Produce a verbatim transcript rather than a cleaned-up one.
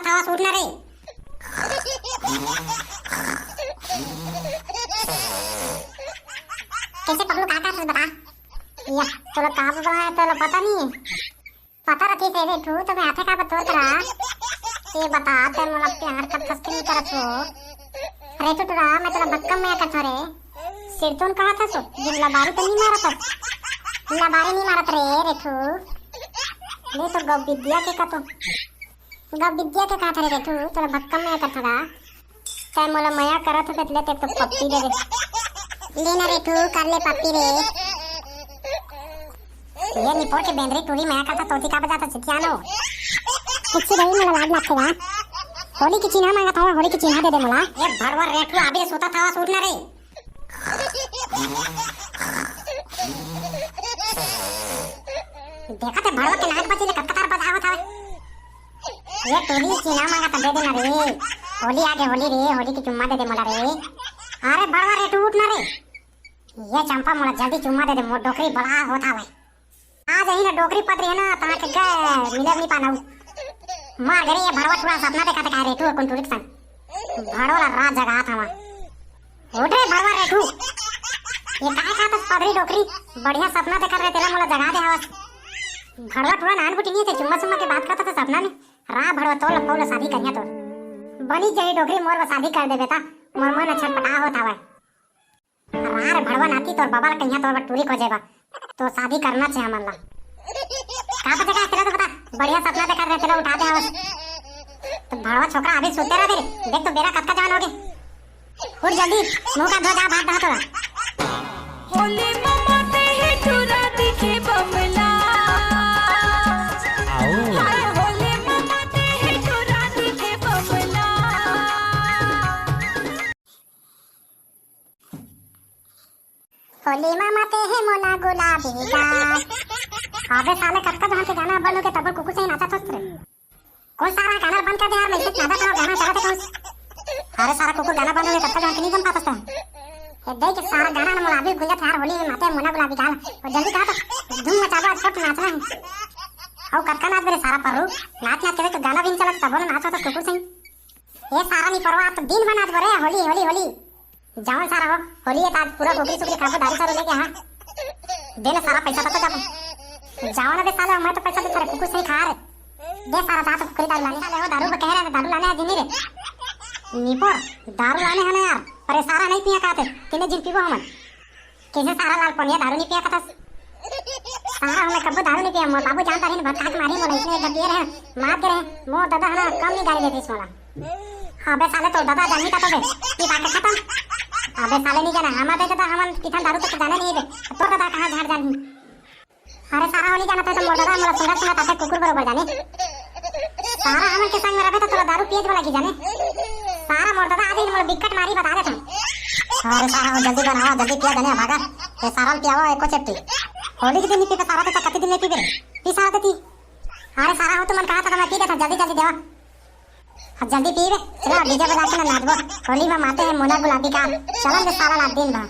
हवा सूट ना रे। कैसे पगलू, का का बता? या, तोला का बोला है, तोला पता नहीं है? पता रहितिस रे रेठू, तो मैं आथे का बतोर करा। ये बता, ते मोला प्यार करथस कि नहीं करत हो? रेठू टुरा, मैं तोला भक्कम मया करथो रे। सिरतोन कहा था सो, जिन लबारी तो नहीं मारत हस। लबारी नहीं मारत रे रेठू। ले तो गौ विद्या के का तो। गौ विद्या के कहा था रे रेठू, तोला भक्कम मया करथो गा। तै मोला मया करत हो, ले ते तो पप्पी दे दे। ले ना रेठू, कर ले पप्पी रे। ये निपोर के बेंदरी टूरी मया करता तोती का बजाता चितियानो। कुछ नहीं, मोला लाज लगथे गा। होली के चिन्हा मांगत हूँ, होली के चिन्हा दे दे मोला। ये भड़वा रेठू अभी सुता था, उठ ना रे। देखा थे भड़वा के नाक बची ले कतका तार बजावत हवे। ये टूरी चिन्हा मांगत दे देना रे। होली आगे होली रे, होली की चुम्मा दे दे मोला रे। अरे भड़वा रेठू उठ ना रे। ये चंपा मोला जल्दी चुम्मा दे दे, मोर डोकरी बड़ा होत हवे। आ जाही ना डोकरी पतरी है ना, तना के गए मिले नहीं पाना। मार गरे ये भड़वा टूरा सपना देखा देखा रेठू और कुंटूरी के संग। भड़वा ला रात जगात हवा। उठ रे भड़वा रेठू। ये काय खात हस पदरी डोकरी? बढ़िया सपना देखत रहे तेला मोला जगा दे हवस। भड़वा टूरा नान गुटी नहीं थे, चुम्मा चुम्मा के बात करता था सपना में। रा भड़वा तोल पौल शादी करिया तोर। बनी जाही डोकरी मोर बर शादी कर देबे ता, मोर मन छटपटा होत हवय। रा रे भड़वा नाती तोर बाबा ला कहिया तोर बर टूरी खोजे बा। तो शादी करना छे हमन ला। का पता का तेला तो पता, बढ़िया सपना देखत रहे तेला उठा दे हवस। तो भड़वा छोकरा अभी सुते रह दे रे। देख तो बेरा कतका जान होगे। उठ जल्दी, मुंह का धो जा, भात दहा तोला। होली ममा ते हे टुरा दिखे बमला। आओ। हाय होली ममा ते हे टुरा दिखे बमला। होली ममा ते हे मोला गुलाबी गाल। अबे साले कतका जहां के गाना बंद होगे तब कुकुर से ही नाचा थोस रे। कौन सारा गाना बंद कर दे यार, मैं इसे ज्यादा करो गाना चला दे कौन। अरे सारा कुकुर गाना बंद होगे तब तक गाना नहीं बन पाता था। ये देख के सारा गाना ना मोला अभी गुंजत यार, होली में माते मोला गुलाबी गाल। और जल्दी कहा तो धूम मचा दो, आज सब नाचना है। आओ कतका नाच मेरे सारा परू, नाच नाच के तो गाना भी नहीं चला तब ना नाच होता कुकुर से ही। ये सारा नहीं परवा तो दिन भर नाच बोले होली होली होली। जावन सारा हो, होली है त आज पूरा कुकरी सुकरी खाबो, दारू सारू लेके, हाँ। दे ना सारा पैसा, तब तो जाबो। जावन अबे साले, मैं तो पैसा देता रे, कुकुर से ही खा रे। दे सारा, जा तो कुकरी दारू लाने। साले हो, दारू पे कह रहे हैं, दारू लाने आज नहीं रे। निपोर, दारू लाने है ना यार, पर ये सारा नहीं पिया खाते, कितने दिन पीबो हमन। कैसे सारा लाल पनिया दारू नहीं पिया खातस? सारा हमने कब्बो दारू नहीं पिया, मोर बाबू जानता रहे, भात खा के मारी मोला, इसने जब दिए रहे, मार के रहे, मोर दादा है ना, कम नहीं गाली देती इस मोला। अबे साले, तोर दादा जानही का तो बे, ये बात खत्म। अबे साले, नहीं जाना, हमारे दादा, हमन किथन दारू तक जाने नहीं बे, तोर दादा कहाँ झाड़ जानही? अरे सारा, हो नहीं जाना तो, तो मोर दादा मोला सुंदर सुंदर ताते कुकुर बरोबर जाने। सारा हमन के संग में रहे तो तोला दारू पिए वाला की जाने। सारा मोर दादा आदि मोला बिकट मारी बता देता। अरे सारा हो, जल्दी बनावा, जल्दी पिया देने भागा। ये सारा पियावा एको चेपटी। होली के दिन नहीं पीबे सारा, तो कति दिन नहीं पीबे रे? पी सारा देती। अरे सारा हो, तुमन कहा था, मैं पी देता, जल्दी जल्दी देवा। अब जल्दी पी बे, चलो डीजे बजा के ना नाचबो। होली में माते हैं मोला गुलाबी का, चलो बे सारा रात दिन भर।